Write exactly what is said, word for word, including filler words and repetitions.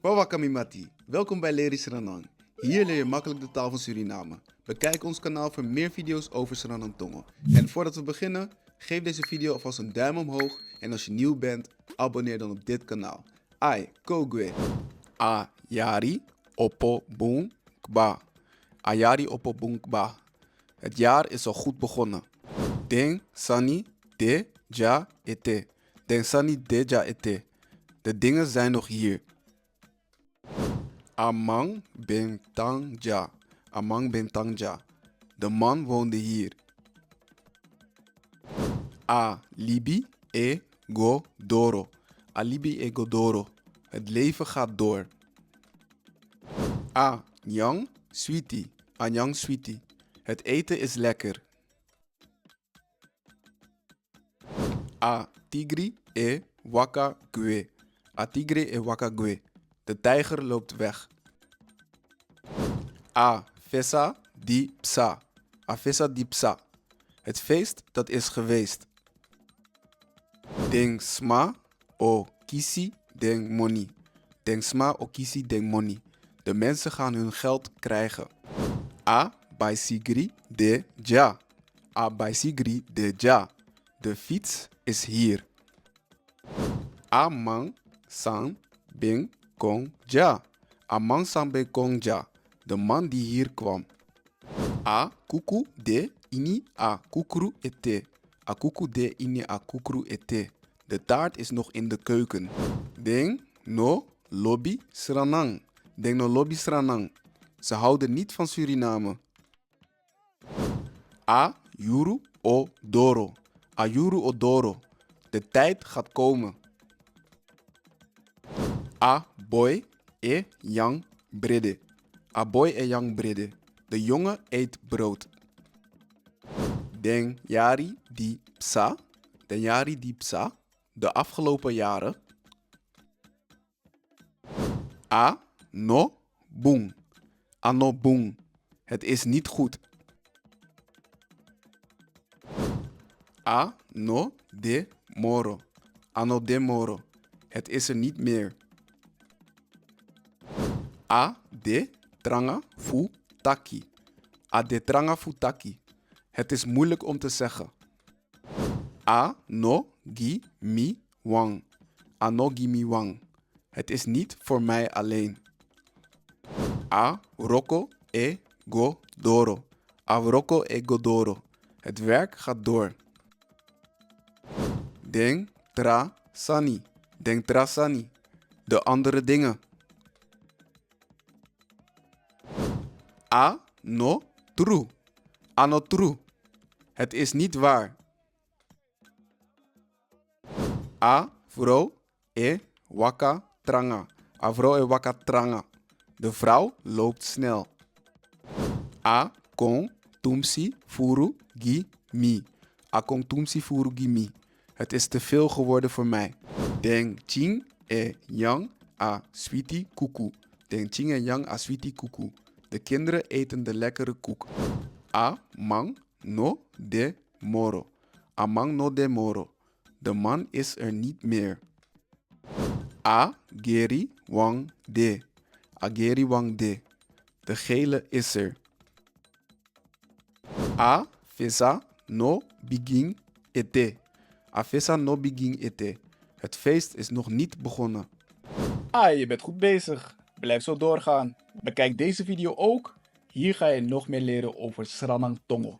Pawaka mi mati, welkom bij Leri Sranan. Hier leer je makkelijk de taal van Suriname. Bekijk ons kanaal voor meer video's over Sranan Tongo. En voordat we beginnen, geef deze video alvast een duim omhoog en als je nieuw bent, abonneer dan op dit kanaal. Ai, kogwe. A yari opo bun kba. A yari opo bun kba. Het jaar is al goed begonnen. Den sani de dya ete. Den sani de dya ete. De dingen zijn nog hier. A man ben tan dya. A man ben tan dya. De man woonde hier. A libi e go doro. A libi e go doro. Het leven gaat door. A nyan switi. A nyan switi. Het eten is lekker. A tigri e waka gwe. A tigri e waka gwe. De tijger loopt weg. A fesa di psa. A fesa di psa. Het feest dat is geweest. Den sma o kisi den moni. Den sma o kisi den moni. De mensen gaan hun geld krijgen. A baisigri de dya. A baisigri de dya. De fiets is hier. A man san ben kon dya. A man san ben kon dya. De man die hier kwam. A kuku de ini a kukru ete. A kuku de ini a kukru ete. De taart is nog in de keuken. Den no lobi Sranan. Den no lobi Sranan. Ze houden niet van Suriname. A yuru o doro. A yuru o doro. De tijd gaat komen. A boy e nyan brede. A boy e nyan brede. De jongen eet brood. Den yari di psa. Den yari di psa. De afgelopen jaren. A no bun. A no bun. Het is niet goed. A no de moro. A no de moro. Het is er niet meer. A de tranga fu taki. A de tranga fu taki. Het is moeilijk om te zeggen. A no gi mi wan. A no gi mi wan. Het is niet voor mij alleen. A wroko e go doro. A wroko e go doro. Het werk gaat door. Den tra sani. Den tra sani. De andere dingen. A no tru. A no tru. Het is niet waar. A vrouw e waka tranga. A vrouw e waka tranga. De vrouw loopt snel. A kon tumsi furu gi mi. A kon tumsi furu gi mi. Het is te veel geworden voor mij. Den chin e nyan a switi kuku. Den chin e nyan a switi kuku. De kinderen eten de lekkere koek. A man no de moro. A man no de moro. De man is er niet meer. A geri wan de. A geri wan de. De gele is er. A fesa no bigin ete. A fesa no bigin ete. Het feest is nog niet begonnen. Ah, je bent goed bezig. Blijf zo doorgaan. Bekijk deze video ook. Hier ga je nog meer leren over Sranan Tongo.